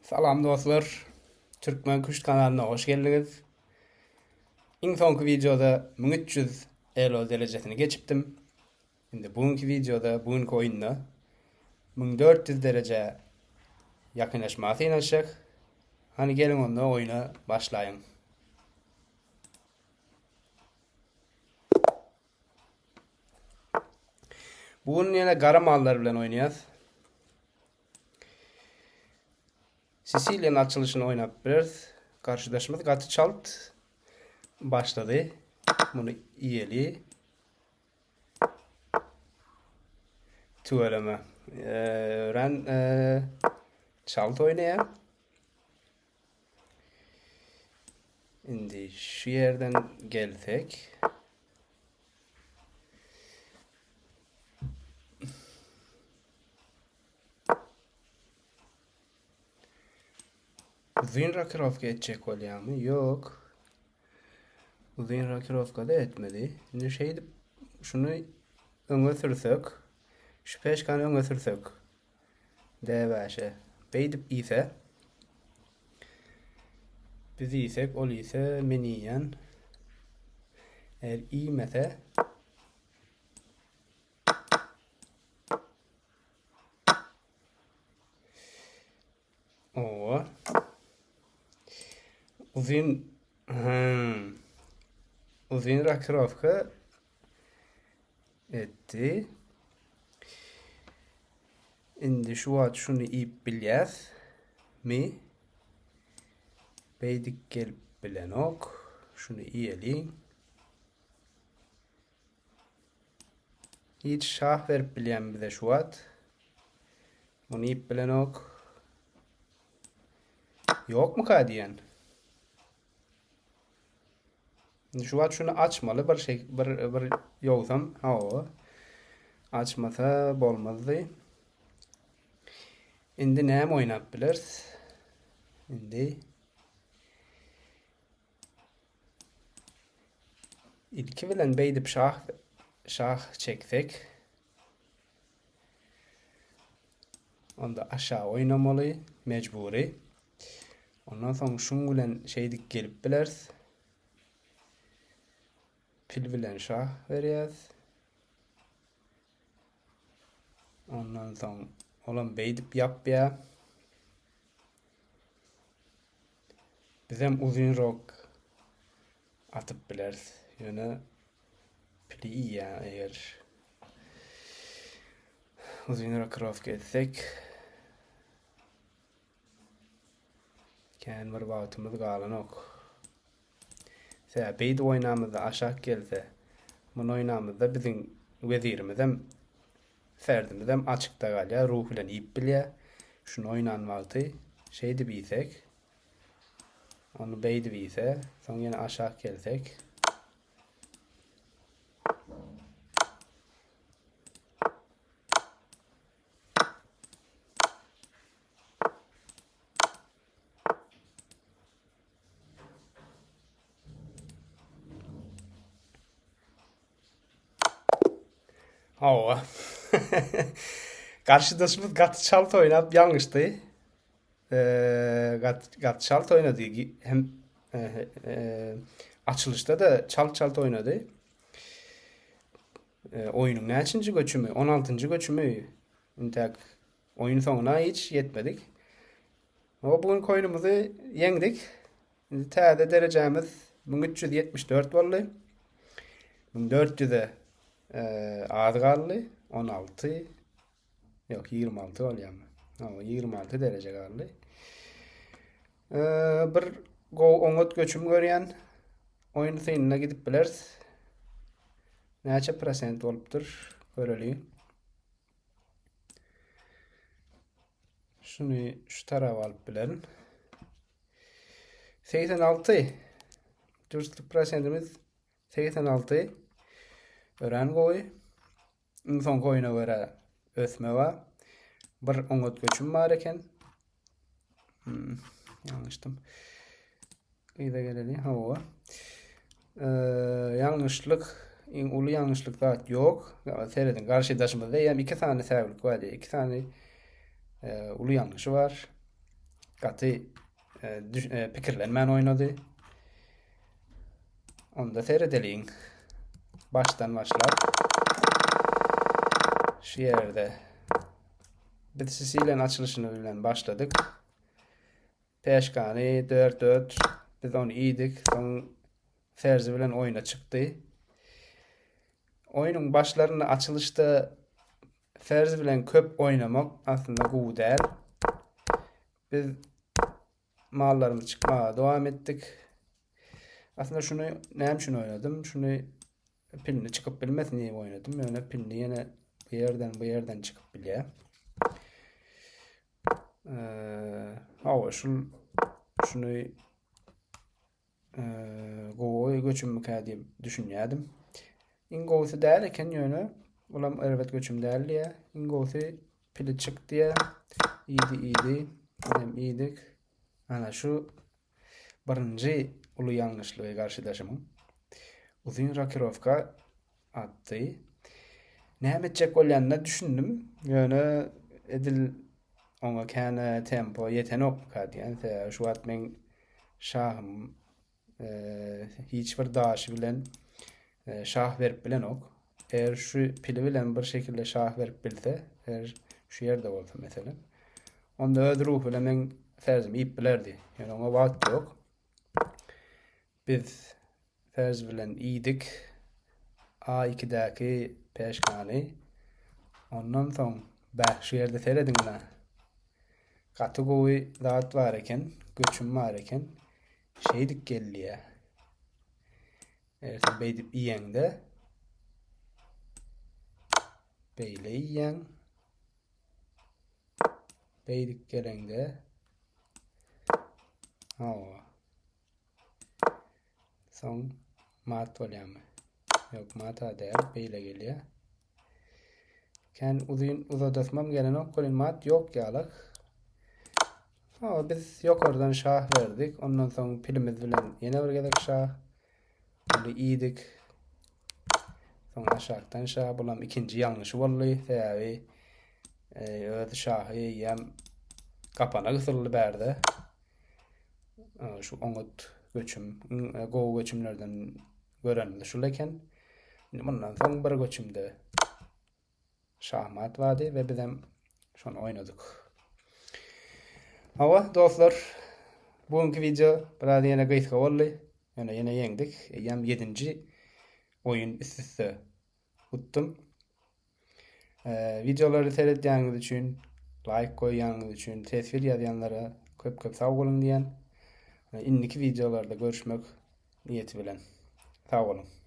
Salam dostlar. Türkmen Küşt kanalyna hoş geldiňiz. Iň soňky wideoda 1300 elo derejesini geçipdim. Indi bu günki wideoda, bu günki oýunda 1400 derejä ýakynlaşmaga synanyşjak. Hany geliň onda oýuna başlaýyň. Bu gün ýene gara mallar bilen oýnaýas. Sisiliýanyň açylyşyny oýnap bileris. Garşydaşymyz gaty çalt başlady. Muny iýeli. Tüweleme. Örän çalt oýnaýar. Indi şu ýerden gelsek. Uzyn rokirovka etjek bolýarmy? Ýok. Uzyn rokirovka da etmedi. Indi şeýdip şuny öňe sürsek, şu peşkany öňe sürsek. D5-e. Beýdip iýse. Biz iýsek, ol iýse, men iýýän. Eger iýmese, Owa. Uzyn hmm. Uzyn rokirovka etdi. Indi şu wagt şuny iýip bilýäs mi? Beýdik gelip bilenok. Şuny iýeliň. Hiç şah berip bilýän bize şu wagt. Muny iýip bilenok. Ýokmuka diýen. Indi şu wagt şuny açmaly bir şey bir bir ýogsam hawa. Açmasa bolmazdy. Indi näme oýnap bileris? Indi İlki bilen beýdip şah şah çeksek onda aşağı oýnamaly mejbury. Ondan soň şuň bilen şeýdip gelip bileris. Pil bilen şah berýäs. Ondan soň olam beýdip ýapýar. Bizem uzyn rok atyp bileris. Ýöne pili iýýär eger uzyn rokirovka etsek. Kän bir wagtymyz galanok. Sebäbi beýdip oýnamyzda aşak gelse, muny oýnamyzda biziň wezirimizem, ferdimizem açykda galýar, ruh bilen iýip bilýär. Şuny oýnan wagty şeýdip iýsek, ony beýdip iýse, soň ýene aşak gelsek, Hawa. Garşydaşymyz gaty çalt oýnap ýalňyşdy. Eee gaty gaty çalt oýnady. Hem e, açylyşda-da çalt çalt oýnady. E, oýnuň näçinji göçümi? 16-njy göçümi. Intäk oýun soňuna hiç ýetmedik. O bu günki oýnumyzy ýeňdik. Indi täze derejämiz 1374 boldy. 1400-e e, az galdy. 16 ýok 26 bolýarmy? Hawa, 26 dereje galdy. E, bir gowy oňat göçüm görýän. Oýun synyna gidip bileris. Näçe prosent bolupdyr? Göreliň. Şuny şu taraba alyp bilerin. 86. Dürüstlük prosentimiz 86. Örän gowy. Iň soňky oýuna görä ösme bar. Bir oňat göçüm bar eken. Hmm, ýalňyşdym. Yza geleli. Hawa. Ee, ýalňyşlyk, iň uly ýalňyşlyk zat ýok. Serediň, garşydaşymyzda eýýäm 2 sany säwlik bar diýip, 2 sany e, uly ýalňyşy bar. Gaty e, pikirlenmän oýnady. Onda seredeliň. Başdan başlap. Şu ýerde biz Sisiliýanyň açylyşyny bilen başladyk. Peşkany 4-4 biz ony iýdik. Soň Ferzi bilen oýna çykdy. Oýnuň başlarynda açylyşda Ferzi bilen köp oýnamak aslynda gowy däl. Biz mallarymyzy çykmaga dowam etdik. Aslynda şuny näme üçin oýnadym? Şuny pilini çykyp bilmesin diýip oýnadym. Ýöne pilini ýene bu ýerden bu ýerden çykyp bilýär. Eee, hawa, şul şuny gowy göçümmikä diýip düşünýärdim. Iň gowusy däl eken ýöne olam erbet göçüm däl diýýär. Iň gowusy pili çyk diýýär. Iýdi iýdi. Bizem iýdik. Ana şu birinji uly ýalňyşlygy garşydaşymyň. Uzyn rokirowka atdy. Näme etjek bolýanyna düşündim. Ýöne edil oňa käne tempo ýetenokmyka diýen. Sebäbi şu wagt meň şahym hiç bir daşy bilen şah berip bilenok. Eger şu pili bilen bir şekilde şah berip bilse, eger şu ýerde bolsa meselem, onda öz ruhy bilen meň ferzimi iýip bilerdi. Ýöne oňa wagt ýok. Biz ferz bilen iýdik. A2-däki peşkany. Ondan soň, bäh, şu ýerde serediň ina. Gaty gowy zat bar eken, göçüm bar eken. Şeýdip gelýär. Eger sen beýdip iýeňde beýle iýýäň. Beýdip geleňde hawa. Soň mat bolýarmy? Ýok, mata däl, beýle gelýär. Kän uzyn uzadasymam gelenok welin mat ýok ýalak. Ha, biz ýokardan şah berdik. Ondan soň pilimiz bilen ýene bir gezek şah. Ony iýdik. Soň aşakdan şah. Bulam ikinji ýalňyşy boldy. Sebäbi e, öz şahy eýýäm gapana gysyldy bärde. Şu oňat göçüm, iň gowy göçümlerden görenimiz şul eken. Indi mundan soň bir göçümde şahmat bardy we bizem şony oýnadyk. Hawa, dostlar, bugünkü wideo biraz ýene gysga boldy. Ýöne ýene ýeňdik. Eýýäm 7-nji oýun üst-üste utdum. Wideolary seredýäniňiz üçin, laýk goýýanyňyz üçin, teswir ýazýanlara köp köp sag boluň diýen. Indiki wideolarda görüşmek niýeti bilen. Sag boluň.